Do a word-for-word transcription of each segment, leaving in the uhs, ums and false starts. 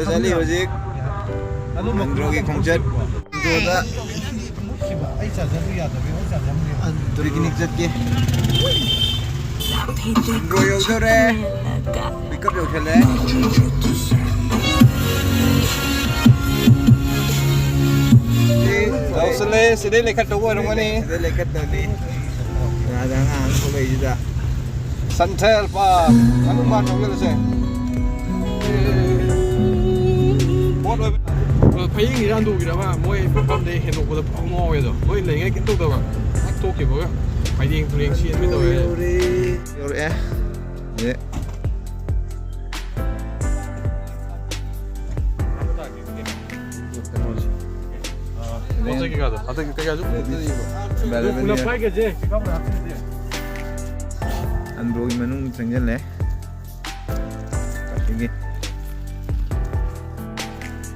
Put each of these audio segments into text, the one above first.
ꯆꯠꯂꯤ ꯍꯧꯖꯤꯛ ꯑꯟꯗ꯭ꯔꯣꯒꯤ ꯈꯣꯡꯆꯠ꯫ ꯑꯟꯗ꯭ꯔꯣꯗ ꯄꯤꯛꯅꯤꯛ ꯆꯠꯀꯦ꯫ ꯑꯟꯗ꯭ꯔꯣ ꯌꯧꯗꯣꯔꯦ꯫ ꯄꯤꯛꯑꯞ ꯌꯧꯁꯜꯂꯦ꯫ ꯌꯧꯁꯜꯂꯦ꯫ ꯁꯤꯗꯩ ꯂꯩꯈꯠꯇꯧꯕ ꯑꯣꯏꯔꯝꯒꯅꯤ꯫ ꯁꯤꯗꯩ ꯂꯩꯈꯠꯇꯧꯅꯤ꯫ ꯌꯥꯗ ꯑꯉꯥꯡ ꯑꯃ ꯊꯣꯛꯂꯛꯏꯁꯤꯗ꯫ ꯁꯟꯊꯦꯜ ꯄꯥꯔꯛ ꯃꯅꯨꯡ ꯃꯥꯟ ꯆꯪꯁꯤꯜꯂꯁꯦ꯫ ꯄꯣꯠ ꯑꯣꯏꯕ-, ꯐꯌꯦꯡꯒꯤꯔ ꯑꯟꯗ꯭ꯔꯣꯒꯤꯔ ꯑꯃ ꯃꯣꯏ ꯃꯐꯝꯗꯩ ꯍꯦꯟꯗꯣꯛꯄꯗ ꯄꯨꯡ ꯉꯥꯎꯋꯦ ꯑꯗꯣ꯫ ꯃꯣꯏ ꯂꯩꯉꯩ ꯀꯩꯝ ꯇꯧꯗꯕ꯫ ꯍꯦꯛ ꯊꯣꯛꯈꯤꯕꯒ ꯐꯥꯏꯔꯦꯡ ꯇꯨꯔꯦꯡ ꯆꯦꯟꯕꯤ ꯇꯧꯋꯦ꯫ ꯌꯧꯔꯦ꯫ ꯌꯧꯔꯛꯑꯦ꯫ ꯌꯦ꯫ ꯄꯣꯠ ꯆꯩ ꯀꯩꯀꯥꯗꯣ꯫ ꯍꯟꯗꯛ ꯀꯩꯀꯥꯁꯨ ꯄꯨꯂꯞ ꯄꯥꯏꯒꯁꯦ꯫ ꯑꯟꯗ꯭ꯔꯣꯒꯤ ꯃꯅꯨꯡ ꯆꯪꯁꯤꯜꯂꯦ꯫ ꯑꯁꯤꯒꯤ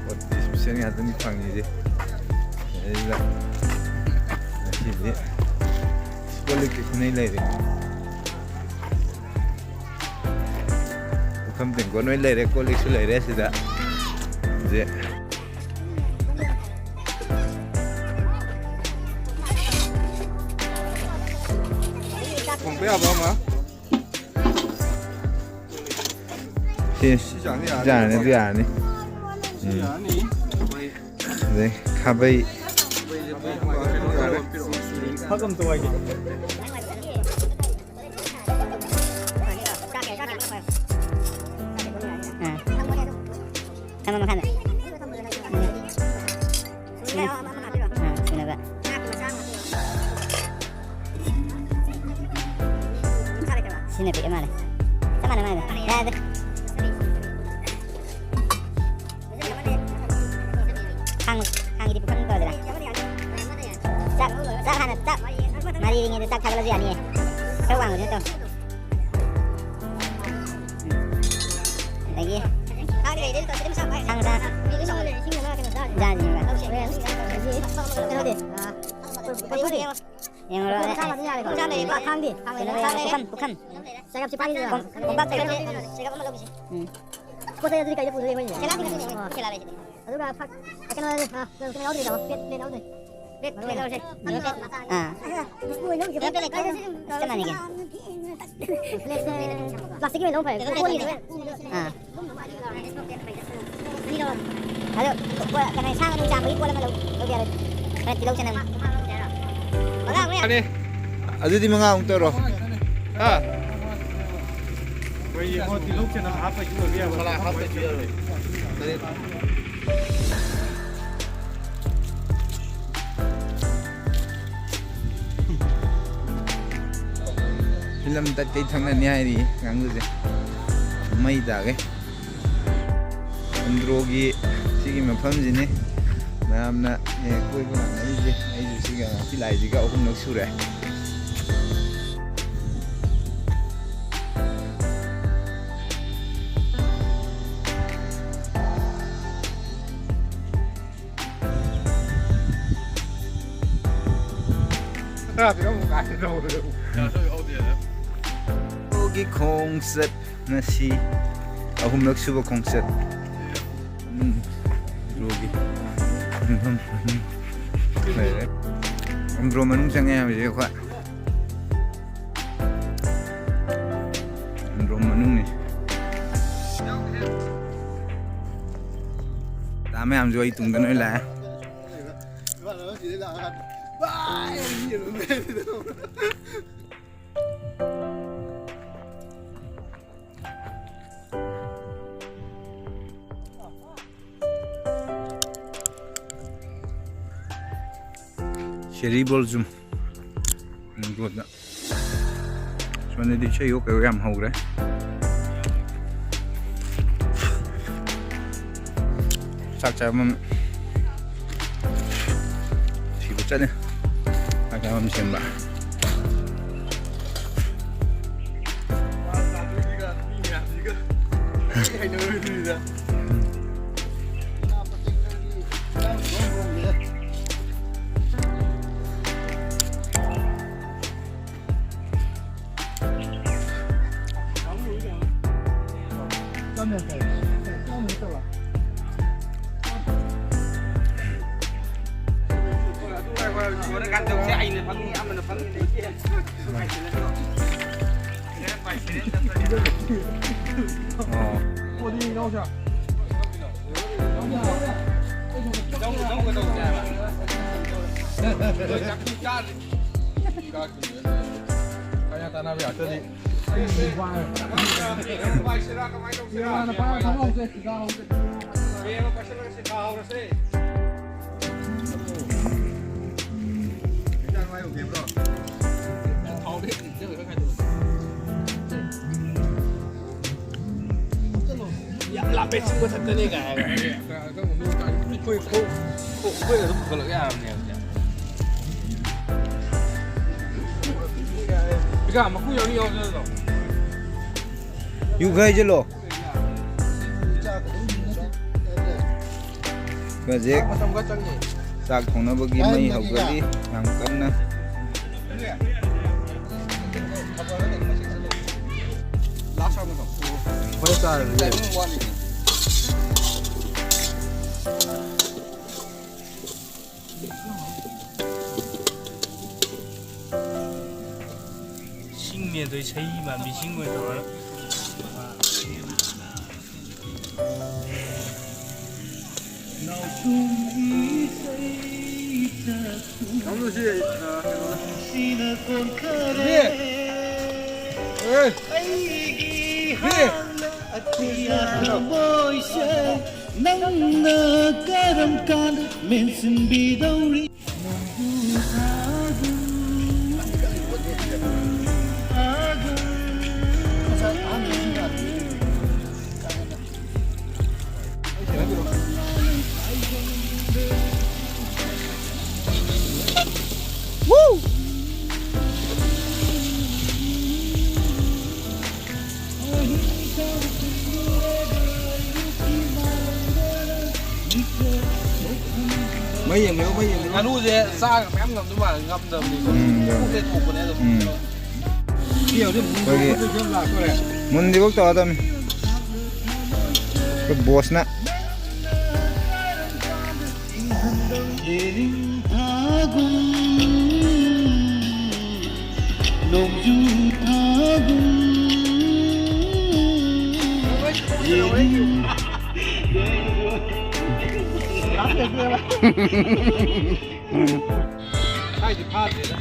ꯄꯣꯠ ꯏꯁꯄꯤꯁꯦꯜ ꯉꯥꯛꯇꯅꯤ ꯐꯪꯉꯤꯁꯦ꯫ ꯑꯗꯨꯗ ꯉꯁꯤꯗꯤ ꯀꯣꯜ ꯂꯤꯛꯀꯤ ꯈꯨꯟꯅꯩ ꯂꯩꯔꯦ꯫ ꯄꯨꯈꯝ ꯇꯦꯡꯀꯣꯠ ꯂꯣꯏ ꯂꯩꯔꯦ, ꯀꯣꯜ ꯂꯤꯛꯁꯨ ꯂꯩꯔꯦ ꯁꯤꯗ꯫ ꯍꯧꯖꯤꯛ ꯊꯣꯡꯕ ꯌꯥꯕ ꯑꯃ꯫ ꯁꯤ ꯁꯤ ꯆꯥꯡꯗꯤ ꯌꯥꯔꯅꯤ꯫ ꯌꯥꯔꯅꯤ, ꯑꯗꯨ ꯌꯥꯔꯅꯤ꯫ ꯁꯤ ꯎꯝ꯫ ꯌꯥꯔꯅꯤ꯫ ꯑꯗꯩ ꯈꯥꯕꯩ꯫ ꯌꯥꯔꯦ꯫ ꯐꯛ ꯑꯝꯇ ꯋꯥꯏꯒꯦ꯫ ꯑꯥ꯫ ꯊꯝꯃꯣ ꯃꯈꯥꯗ꯫ ꯎꯝ꯫ ꯁꯤꯅ-, ꯑꯥ, ꯁꯤꯅꯕ꯫ ꯁꯤꯅ ꯄꯤꯛꯑ ꯃꯥꯜꯂꯦ꯫ ꯆꯞ ꯃꯥꯟꯅ ꯃꯥꯜꯂꯦ꯫ ꯌꯥꯔꯦ꯫ ꯈꯥꯡ-, ꯈꯥꯡꯒꯤꯗꯤ ꯄꯨꯈꯝ ꯇꯧꯔꯁꯤꯔꯥ? ꯆꯥꯛ, ꯆꯥꯛ ꯍꯥꯟꯅ ꯆꯥꯛ ꯃꯔꯤꯔꯤꯉꯩꯗ ꯆꯥꯛ ꯊꯥꯒꯠꯂꯁꯨ ꯌꯥꯅꯤꯌꯦ꯫ ꯈꯔ ꯋꯥꯡꯕꯗꯨ ꯅꯠꯇ꯭ꯔꯣ? ꯎꯝ꯫ ꯑꯗꯒꯤ ꯁꯥ ꯃꯆꯥ꯫ ꯖꯥꯁꯤꯅꯦꯕ꯫ ꯌꯦꯡꯉꯨꯔꯣ꯫ ꯄꯨꯈꯝ, ꯄꯨꯈꯝ꯫ ꯀꯣꯝꯄꯥꯛ ꯇꯧꯔꯁꯦ꯫ ꯎꯝ꯫ ꯄꯣꯠ ꯆꯩ ꯑꯗꯨꯗꯤ ꯀꯩꯗ ꯄꯨꯗꯣꯏ ꯑꯩꯈꯣꯏꯅ? ꯁꯦꯒꯥꯏ ꯊꯤꯒꯥꯏ ꯁꯤꯖꯤꯟꯅꯩ꯫ ꯁꯦꯒꯥꯏ ꯂꯩꯁꯤꯗꯤ꯫ ꯑꯗꯨꯒ ꯐꯛ-, ꯀꯩꯅꯣ, ꯑ, ꯀꯩꯅꯣ ꯌꯥꯎꯗ꯭ꯔꯤꯗꯣ, ꯄ꯭ꯂꯦꯠ, ꯄ꯭ꯂꯦꯠ ꯌꯥꯎꯗ꯭ꯔꯤ꯫ ꯄ꯭ꯂꯦꯠ, ꯄ꯭ꯂꯦꯠ ꯂꯧꯔꯁꯦ꯫ ꯑꯥ꯫ ꯃꯣꯏ ꯂꯧꯗ꯭ꯔꯤ꯫ ꯄ꯭ꯂꯦꯠ, ꯄ꯭ꯂꯦꯠ ꯂꯩꯇ꯭ꯔꯣ? ꯀꯥꯏꯗ ꯁꯤꯖꯤꯟꯅ-, ꯆꯞ ꯃꯥꯟꯅꯩ ꯀꯩꯅꯣ꯫ ꯄ꯭ꯂꯦꯠꯁꯦ ꯄ꯭ꯂꯥꯁꯇꯤꯛꯀꯤ ꯑꯣꯏꯅ ꯂꯧ ꯐꯔꯦ꯫ ꯄ꯭ꯂꯦꯠ, ꯄ꯭ꯂꯦꯠ ꯀꯣꯜꯂꯤꯅꯦ꯫ ꯂꯩꯇ꯭ꯔꯣ? ꯑꯥ꯫ ꯑꯗꯣ, ꯄꯣꯠ, ꯀꯩꯅꯣ, ꯏꯟꯁꯥꯡ ꯑꯗꯨꯝ ꯆꯥꯝꯕꯒꯤ ꯄꯣꯠ ꯑꯃ ꯂꯧ-, ꯂꯧꯕ ꯌꯥꯔꯣꯏ? ꯈꯔ ꯇꯤꯜꯍꯧ ꯆꯅꯝ꯫ ꯃꯉꯥ ꯑꯃ ꯌꯥꯔꯦ꯫ ꯑꯗꯨꯗꯤ ꯃꯉꯥꯃꯨꯛ ꯇꯧꯔꯣ꯫ ꯍꯥ? ꯇꯤꯜꯍꯧ ꯆꯅꯝ ꯍꯥꯞꯄꯒꯤ ꯑꯣꯏꯕ ꯌꯥꯕ꯫ ꯃꯁꯥꯂꯥ ꯍꯥꯞꯄꯁꯨ ꯌꯥꯔꯣꯏ꯫ ꯐꯤꯂꯝ ꯇꯠꯀꯩ ꯊꯛꯅꯅꯤ ꯍꯥꯏꯔꯤ ꯀꯥꯡꯕꯨꯁꯦ꯫ ꯃꯩ ꯇꯥꯒꯦ꯫ ꯑꯟꯗ꯭ꯔꯣꯒꯤ ꯁꯤꯒꯤ ꯃꯐꯝꯁꯤꯅꯤ ꯃꯌꯥꯝꯅ ꯍꯦꯛ ꯀꯣꯏꯕ ꯂꯥꯛꯅꯔꯤꯁꯦ꯫ ꯑꯩꯁꯨ ꯁꯤꯒ ꯁꯤ ꯂꯥꯏꯁꯤꯒ ꯑꯍꯨꯝꯂꯛ ꯁꯨꯔꯦ꯫ ꯇꯔꯥ ꯄꯤꯔꯝꯃꯨ ꯀꯥꯏꯅ ꯇꯧꯕꯗꯣ꯫ ꯒꯤ ꯈꯣꯡꯆꯠ ꯉꯁꯤ ꯑꯍꯨꯝꯂꯛ ꯁꯨꯕ ꯈꯣꯡꯆꯠ꯫ ꯎꯝ, ꯔꯣꯒꯤ ꯈꯣꯡꯐꯝ ꯃꯅꯨꯡ ꯂꯩꯔꯦ꯫ ꯔꯣ ꯃꯅꯨꯡ ꯆꯪꯉꯦ ꯍꯧꯖꯤꯛ ꯑꯩꯈꯣꯏ꯫ ꯔꯣ ꯃꯅꯨꯡꯅꯤ꯫ ꯗꯥ ꯃꯌꯥꯝꯁꯨ ꯑꯩ ꯇꯨꯡꯗ ꯂꯣꯏ ꯂꯥꯛꯑꯦ꯫ Cherry blossom. ꯃꯦꯡꯒꯣꯗ꯫ ꯁꯣꯝꯗꯗꯤ ꯏꯁꯩ ꯑꯣ ꯀꯩꯑꯣ ꯌꯥꯝ ꯍꯧꯈ꯭ꯔꯦ꯫ ꯆꯥꯛ ꯆꯥꯐꯝ ꯊꯤꯕ ꯆꯠꯂꯦ꯫ ꯆꯥꯛ ꯆꯥꯐꯝ ꯁꯦꯝꯕ꯫ ꯇꯧꯁꯦ, ꯑꯩꯅ ꯐꯪꯉꯤ, ꯑꯃꯅ ꯐꯪꯉꯤ ꯂꯩꯇꯦ꯫ ꯑꯣ꯫ ꯀꯌꯥ ꯇꯥꯟꯅꯕ ꯌꯥꯗ꯭ꯔꯗꯤ꯫ ꯌꯥꯝ ꯂꯥꯞꯄꯦ, ꯆꯤꯡ ꯃꯊꯛꯇꯅꯦ ꯀꯥꯏ ꯍꯥꯏꯔꯒ꯫ ꯑꯩꯈꯣꯏ ꯈꯣꯡ, ꯈꯣꯡ, ꯑꯩꯈꯣꯏꯅ ꯑꯗꯨꯝ ꯄꯨꯈꯠꯂꯛ ꯌꯥꯔꯕꯅꯦꯕ꯫ ꯄꯤꯀꯥ ꯃꯀꯨ ꯌꯥꯎꯔꯤ ꯌꯥꯎꯗꯅ ꯑꯗꯨꯝ꯫ ꯌꯨ ꯈꯔ ꯍꯩꯖꯤꯜꯂꯣ꯫ ꯍꯧꯖꯤꯛ ꯃꯇꯝ ꯈꯔ ꯆꯪꯉꯤ꯫ ꯆꯥꯛ ꯊꯣꯡꯅꯕꯒꯤ ꯃꯩ ꯍꯧꯒꯠꯂꯤ꯫ ꯌꯥꯝ ꯀꯟꯅ꯫ ꯂꯥꯁ ꯑꯃꯗꯣ꯫ ꯍꯣꯔꯦꯟ ꯆꯥꯔꯁꯨ ꯌꯥꯏ꯫ ꯇꯥꯏꯃꯤꯡ ꯋꯥꯠꯂꯤ꯫ ꯁꯤꯡꯅꯦ ꯑꯗꯣ, ꯏꯁꯩ ꯃꯥꯟꯕꯤ ꯁꯤꯡ ꯑꯣꯏꯅ ꯇꯧꯔ꯫ ꯀꯥꯡꯕꯨꯁꯤ, ꯑ, ꯀꯩꯅꯣꯅ꯫ ꯁꯤꯅ ꯀꯣꯟꯈꯔꯦ꯫ ꯑꯦ꯫ ꯑꯩꯒꯤ ꯍꯥꯟꯅ ꯑꯇꯤꯌꯥ ꯊꯃꯣꯏꯁꯦ ꯅꯪꯅ ꯀꯔꯝ ꯀꯥꯟꯗ ꯃꯦꯟꯁꯤꯟꯕꯤꯗꯧꯔꯤ? ꯃꯩ ꯌꯦꯡꯕꯤꯌꯨ, ꯃꯩ ꯌꯦꯡꯕꯤꯌꯨ꯫ ꯉꯥꯅꯨꯁꯦ ꯆꯥꯒ ꯃꯌꯥꯝ ꯉꯝꯗꯧ ꯃꯥꯜꯂꯦ, ꯉꯝꯗꯕꯅꯤꯀꯣ꯫ ꯎꯝ, ꯌꯥꯝ꯫ ꯄꯨꯛꯁꯦ ꯊꯣꯛꯄꯅꯦ ꯑꯗꯨꯝ꯫ ꯎꯝ꯫ ꯁꯤ ꯍꯧꯖꯤꯛ ꯑꯩꯈꯣꯏꯒꯤ ꯃꯨꯟꯗ꯭ꯔꯤꯐꯥꯎ ꯇꯧꯔꯗꯕꯅꯤ꯫ ꯑꯩꯈꯣꯏ ꯕꯣꯁꯅ꯫ ꯅꯣꯡꯖꯨ ꯊꯥꯒꯨꯝ ꯌꯦꯡ- ꯍꯥꯏꯗꯤ ꯐꯥꯗ꯭ꯔꯦꯗ꯫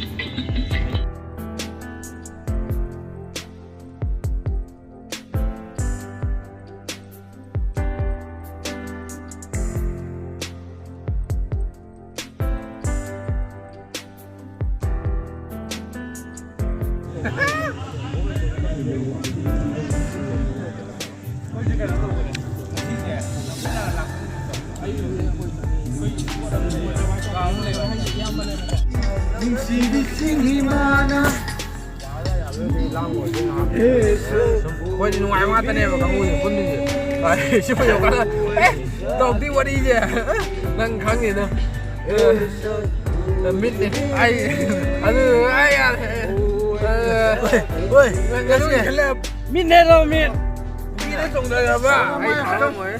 ꯅꯨꯡꯁꯤꯕꯤ ꯆꯤꯡꯍꯤ ꯃꯥꯅ ꯑꯩꯈꯣꯏꯗꯤ ꯅꯨꯡꯉꯥꯏꯕ ꯉꯥꯛꯇꯅꯦꯕ ꯀꯥꯡꯕꯨꯁꯦ ꯄꯨꯟꯗꯣꯏꯁꯦ꯫ ꯁꯤ ꯌꯧꯀꯥꯟꯗ ꯑꯦ ꯇꯧꯗꯤ ꯋꯥꯔꯤꯁꯦ ꯅꯪ ꯈꯪꯉꯤꯅ꯫ ꯃꯤꯠꯅꯦ ꯑꯩ ꯑꯗꯨ ꯑꯩ ꯌꯥꯔꯦ꯫ ꯍꯣꯏ ꯅꯪ ꯀꯩꯅꯣ ꯈꯜꯂꯦ꯫ ꯃꯤꯠꯅꯦ ꯂꯣ ꯃꯤꯠ꯫ ꯃꯤꯅ ꯆꯣꯡꯊꯈ꯭ꯔꯕ ꯑꯩ ꯈꯪꯉꯝꯃꯣꯏ꯫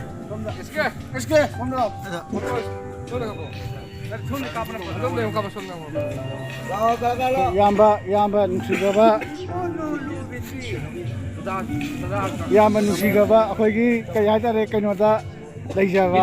ꯏꯁꯀꯦ ꯏꯁꯀꯦ ꯁꯣꯝꯗ ꯂꯥꯛꯑꯣ꯫ ꯏꯌꯥꯝꯕ ꯏꯌꯥꯝꯕ ꯅꯨꯡꯁꯤꯖꯕ ꯏꯌꯥꯝꯕ ꯅꯨꯡꯁꯤꯖꯕ ꯑꯩꯈꯣꯏꯒꯤ ꯀꯩ ꯍꯥꯏꯇꯥꯔꯦ ꯀꯩꯅꯣꯗ ꯂꯩꯖꯕ꯫